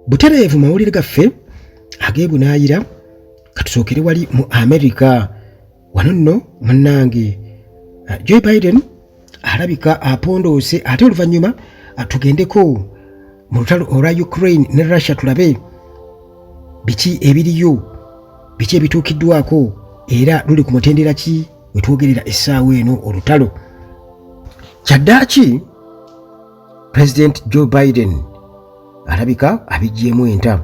Butereevu mawulire gaffe ag'ebunaayira, katusookere wali mu Amerika. Wano nno munnange, Joe Biden alabika apondoose, ate oluvannyuma tugendeko mu lutalo olwa Ukraine ne Russia, tulabe biki ebiriyo, biki ebituukiddwako, era luli ku mutendera ki we twogerera essaawa eno olutalo. Kyaddaaki President Joe Biden alabika abiggyemu enta,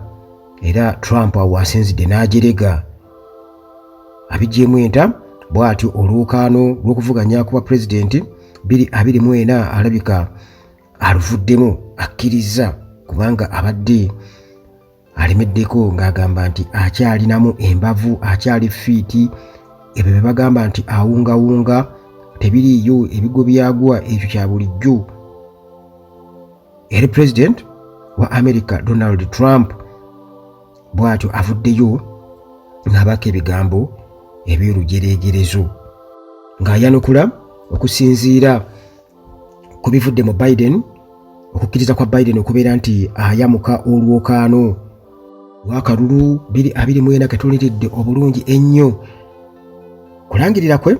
era Trump awo asinzidde n'ajerega. Abiggyemu enta bw'atyo olwokaano lw'okuvuganya ku bwa pulezidenti 2024 alabika aluvuddemu, akkiriza, kubanga abadde alemeddeko ng'agamba nti akyalinamu embavu, akyali fit. Ebyo bye bagamba nti awungawunga tebiriiyo, ebigo byagwa, ekyo kya bulijjo. Eri President wa America Donald Trump bw'atyo avuddeyo ng'abaako ebigambo eby'olujereegerezo ng'ayanukula okusinziira ku bivudde mu Biden, okukkiriza kwa Biden okubeera nti ayamuka olwokaano lw'akalulu 2024 ketuliridde obulungi ennyo. Kulangirira kwe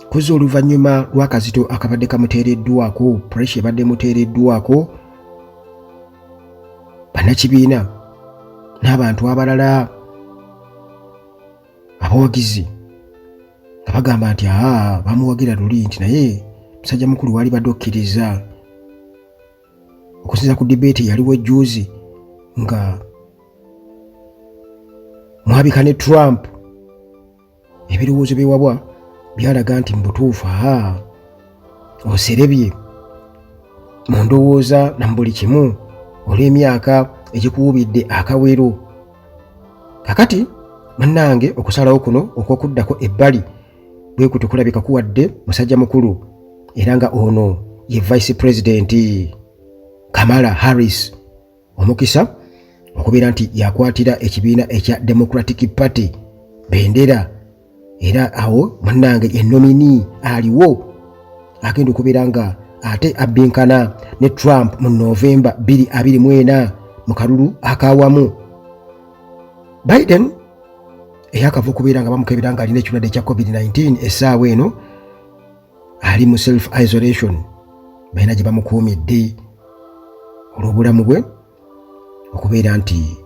kuzza oluvannyuma lw'akazito akabadde kamuteereddwako, pressure ebadde muteereddwako bannakibiina n'abantu abalala abawagizi, nga bagamba nti aa, bamuwagira luli, nti naye musajja mukulu wali badde okkiriza okusinza ku debate yaliwo ejjuuzi nga mwabika ne Trump. Ebirowoozo byewabwa byalaga nti mu butuufu aa, oserebye mu ndowooza na mu buli kimu olw'emyaka egikuwubidde akawero. Kakati munnange, okusalawo kuno okw'okuddako ebbali bwe kutyo kulabika kuwadde musajja mukulu, era nga ono ye Vice President Kamala Harris, omukisa okubeera nti yakwatira ekibiina ekya Democratic Party bendera. Era awo munnange e nominee aliwo agenda okubeera nga ate abbinkana ne Trump mu Novemba 2024 mu kalulu akawamu. Biden eyakava okubeera nga bamukebera nga alina ekirwadde ekya COVID-19, essaawa eno ali mu self isolation, balina gye bamukuumidde olw'obulamu bwe okubeera nti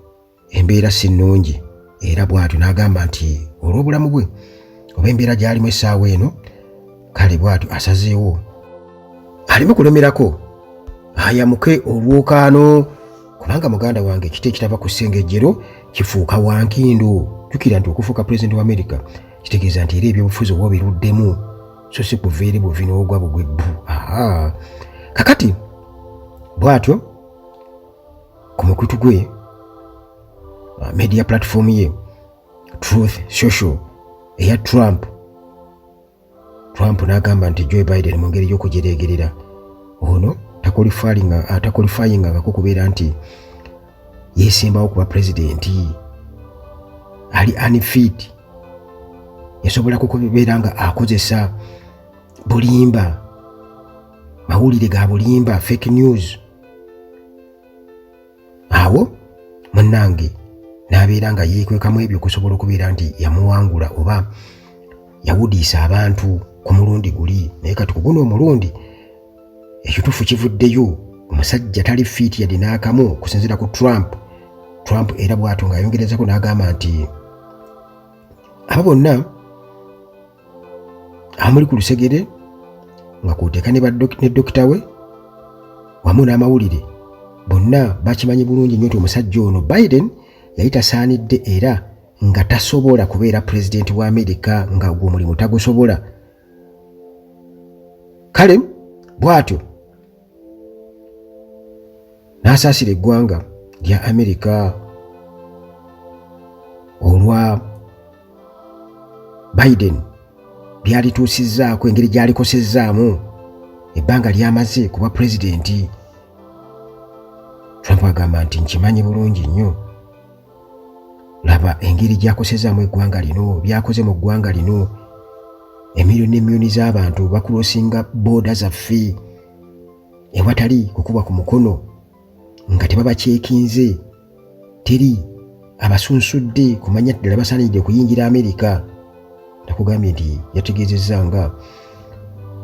embeera si nnungi. Era bw'atyo n'agamba nti olw'obulamu bwe oba embeera gy'alimu essaawa eno, kale bw'atyo asazeewo alimu kulemerako ayamuke olwokaano, kubanga muganda wange, ekiti ekitava ku ssengejjero kifuuka wankindu. Jjukira nti okufuuka pulezidenti wa Amerika kitegeeza nti era ebyobufuzi oba obiruddemu, so si kuva eri buvi n'ogwa bugwe bbu. Aha, kakati bw'atyo ku mukutu gwe media platform ye Truth Social eya Trump, Trump n'agamba nti Joe Biden mu ngeri y'okujereegerera ono taqualifyingangako kubeera nti yeesimbawo kuba pulezidenti, ali unfit, yasobola kubeera nga akozesa bulimba, mawulire ga bulimba, fake news. Awo munnange n'abeera nga yeekwekamu ebyo okusobola okubeera nti yamuwangula oba yawudiisa abantu ku mulundi guli. Naye kati ku guno omulundi ekituufu kivuddeyo, omusajja tali fit yadde n'akamu okusinziira ku Trump. Trump era bw'atyo ng'ayongerezako n'agamba nti abo bonna amuli ku lusegere nga kwoteeka ne dokita we wamu n'amawulire bonna bakimanyi bulungi nnyo nti omusajja ono Biden yali tasaanidde era nga tasobola kubeera pulezidenti wa Amerika, nga gwe omulimu tagusobola. Kale bw'atyo n'asaasira eggwanga lya Amerika olwa Biden byalituusizzaako, engeri gy'alikosezzaamu ebbanga ly'amaze kuba pulezidenti. Trump agamba nti nkimanyi bulungi nnyo, laba engeri gy'akosezaamu eggwanga lino, byakoze mu ggwanga lino, emiliyoni n'emiliyoni z'abantu bakulosinga border zaffe ewatali kukuba ku mukono nga tebabakyekinze. Teri abasunsudde kumanya ddala basaanidde kuyingira Amerika. Nakugambye nti yategeezezza nga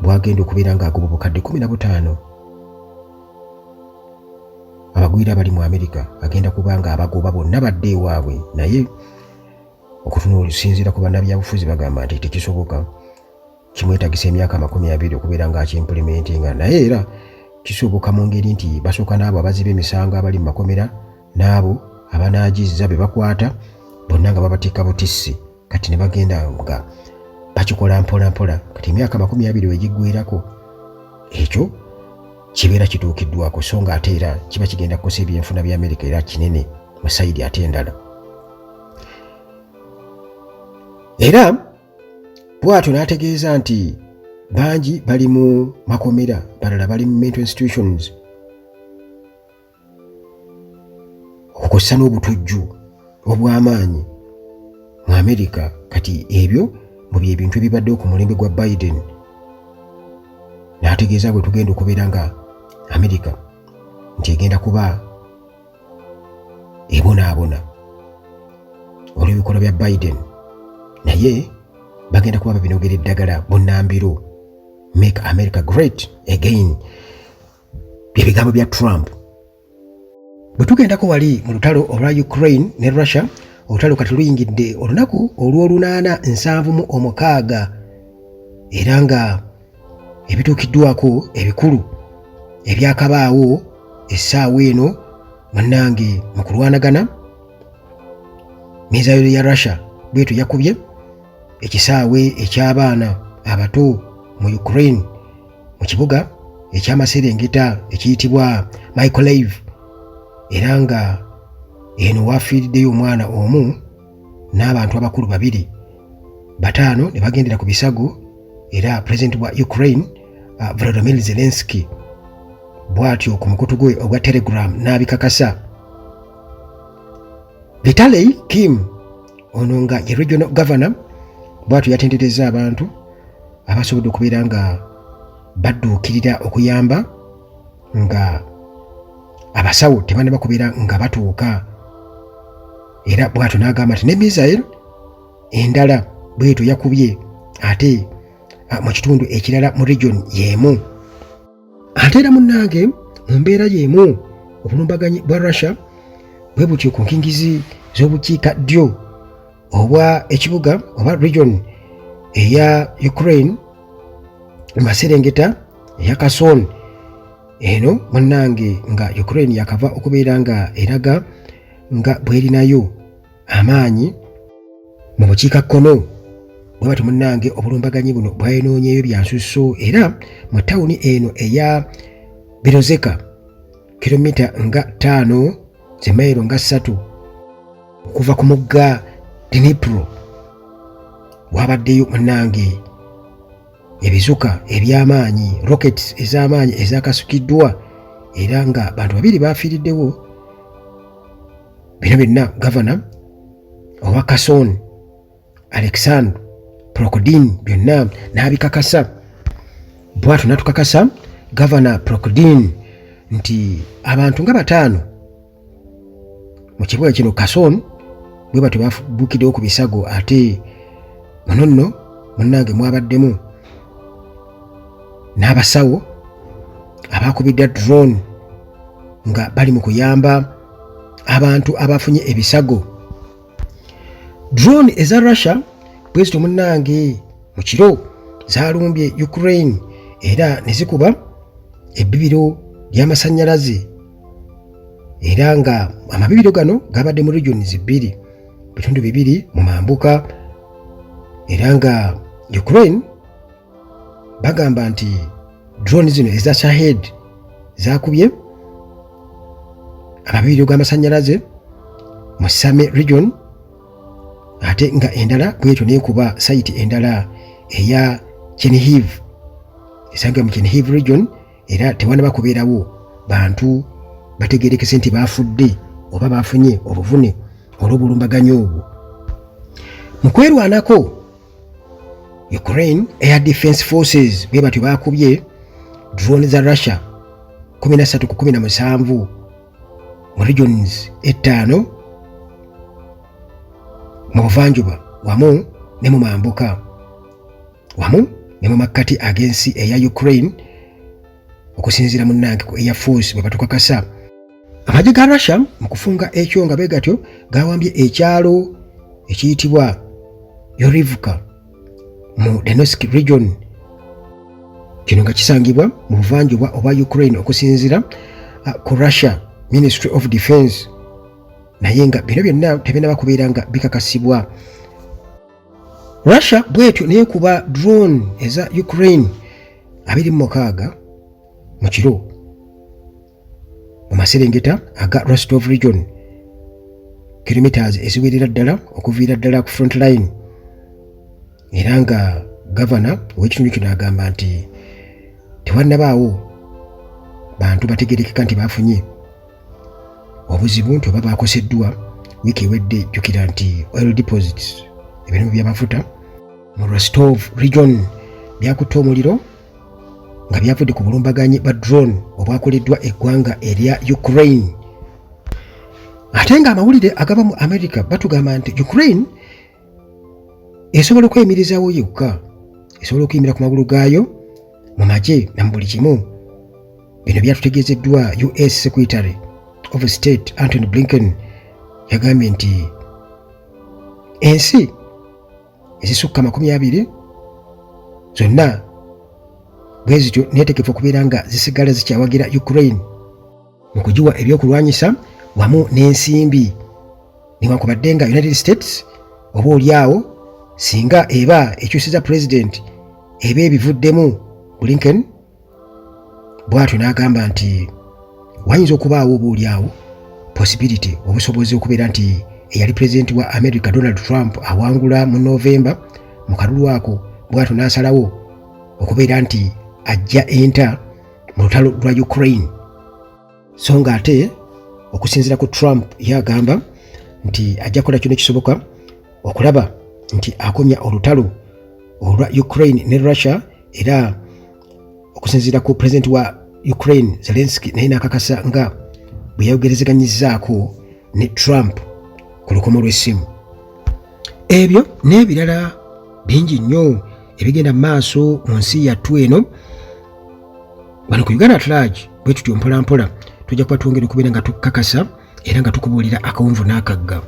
bw'agenda okubeera ng'agoba obukadde 15 abagwira abali mu Amerika, agenda kuba nga abagoba bonna badde ewaabwe. Naye okutunuulisinziira ku bannabyabufuzi bagamba nti tekisoboka, kimwetagisa emyaka 20 okubeera ng'akiimplementinga. Naye era kisoboka mu ngeri nti basooka n'abo abaziba emisango abali mu makomera n'abo abanaagizza be bakwata bonna nga babateeka butissi, kati ne bagenda nga bakikola mpola mpola. Kati emyaka 20 wegiggwerako ekyo kibeera kituukiddwako, so nga ate era kiba kigenda kukosa ebyenfuna bya Amerika era kinene mu side ate endala. Era bw'atyo n'ategeeza nti bangi bali mu makomera, balala bali mu mental institutions, okukozesa n'obutujju obw'amaanyi mu Amerika. Kati ebyo mu byebintu ebibaddewo ku mulembe gwa Biden. N'ategeeza bwe tugenda okubeera nga Amerika nti egenda kuba ebonaabona olw'ebikolwa bya Biden, naye bagenda kuba babinogera eddagala bunnambiro, "Make America Great Again", byebigambo bya Trump. Bwe tugendako wali mu lutalo olwa Ukraine ne Russia, olutalo kati luyingidde olunaku olw'olunaana 76, era nga ebituukiddwako ebikulu ebyakabaawo essaawa eno munnange mu kulwanagana, missile ya Russia bwetyo yakubye ekisaawe eky'abaana abato mu Ukraine mu kibuga ekyamaserengeta ekiyitibwa Mykolaiv, era nga eno wafiiriddeyo omwana omu n'abantu abakulu babiri, 5 ne bagendera ku bisago. Era pulezidenti wa Ukraine Volodymyr Zelensky bw'atyo ku mukutu gwe ogwa Telegram n'abikakasa. Vitali Kim, ono nga ye regional governor, bw'atyo yatendereza abantu abasobodde okubeera nga badduukirira okuyamba nga abasawo tebanaba kubeera nga batuuka. Era bw'atyo n'agamba nti ne missile endala bwetyo yakubye ate mu kitundu ekirala mu region y'emu. Ate era munnange mu mbeera y'emu, obulumbaganyi bwa Russia bwe butyo ku nkingizi z'obukiika ddyo obwa ekibuga oba region eya Ukraine mu maserengeta eya Kherson. Eno munnange nga Ukraine yakava okubeera nga eraga nga bwerinayo amaanyi mu bukiika kkono, bwe batyo munnange obulumbaganyi buno bwayinoonyeyo bya nsusso. Era mu tawuni eno eya Bilozeka, kilomita nga 5, zimayiro nga 3 okuva ku mugga Dnipro, wabaddeyo munnange ebizuka eby'amaanyi, rockets ez'amaanyi ezakasukiddwa, era nga bantu babiri bafiiriddewo. Bino byonna gavana owa Kherson Alexander Prokudin byonna n'abikakasa. Bwatyo n'atukakasa gavana Prokudin nti abantu nga 5 mu kibuga kino Kherson bwe batyo babuukiddewo ku bisago. Ate muno nno munnange mwabaddemu n'abasawo abakubiddwa drone nga bali mu kuyamba abantu abafunye ebisago. Drone eza Russia bwe zityo munnange mu kiro zalumbye Ukraine era ne zikuba ebbibiro ly'amasannyalaze, era nga amabibiro gano gabadde mu regions bbiri, bitundu bibiri mu mambuka. Era nga Ukraine bagamba nti drone zino eza Shahed zakubye amabibiro g'amasannyalaze mu Sumy region, ate nga endala bwetyo nekuba site endala eya Chernihiv esangibwa mu Chernihiv region. Era tewanaba kubeerawo bantu bategerekese nti bafudde oba bafunye obuvune olw'obulumbaganyi obwo. Mu kwerwanako, Ukraine Air Defense Forces bwe batyo bakubye drone za Russia 13 ku 17 mu regions 5. Mu buvanjuba wamu ne mu mambuka wamu ne mu makkati ag'ensi eya Ukraine, okusinziira munnange ku Air Force bwe batukakasa. Amagye ga Russia mu kufunga ekyo nga begatyo gawambye ekyalo ekiyitibwa Yorivka mu Donetsk region, kino nga kisangibwa mu buvanjuba obwa Ukraine okusinziira ku Russia Ministry of Defense, naye nga bino byonna tebinaba kubeera nga bikakasibwa. Russia bwetyo nekuba drone eza Ukraine 26 mu kiro mu maserengeta aga Rostov region, kilometers eziwerera ddala okuviira ddala ku front line, era nga gavana ow'ekitundu kino agamba nti tewannabaawo bantu bategerekeka nti bafunye obuzibu nti oba bakoseddwa. Wiiki ewedde, jjukira nti oil deposits, ebirimu by'amafuta mu Rostov region, byakutte omuliro nga byavudde ku bulumbaganyi bwa drone obwakoleddwa eggwanga erya Ukraine. Ate nga amawulire agava mu America batugamba nti Ukraine esobola okweyimirizaawo yokka, esobola okuyimira ku magulu gaayo mu magye na mu buli kimu. Bino byatutegeezeddwa US Secretary of State Antony Blinken. Yagambye nti ensi ezisukka 20 zonna bwe zityo neetegefu okubeera nga zisigala zikyawagira Ukraine mu kugiwa ebyokulwanyisa wamu n'ensimbi, newankubadde nga United States oba oliawo singa eba ekyusiza president eba ebivuddemu. Blinken bw'atyo n'agamba nti wayinza okubaawo oba oliawo possibility, obusobozi okubeera nti eyali pulezidenti wa America Donald Trump awangula mu Novemba mu kalulu ako, bw'atyo n'asalawo okubeera nti ajja enta mu lutalo lwa Ukraine. So nga ate okusinziira ku Trump, ye agamba nti ajja kukola kyona ekisoboka okulaba nti akomya olutalo olwa Ukraine ne Russia. Era okusinziira ku pulezidenti wa Ukraine Zelenski, naye n'akakasa nga bwe yayogerezeganyizzaako ne Trump ku lukomo lw'essimu. Ebyo n'ebirala bingi nnyo ebigenda mu maaso mu nsi yattu eno wano ku Uganda at Large. Bwe tutyo mpolampola tujja kuba twongera okubeera nga tukakasa era nga tukubuulira akawunvu n'akagga.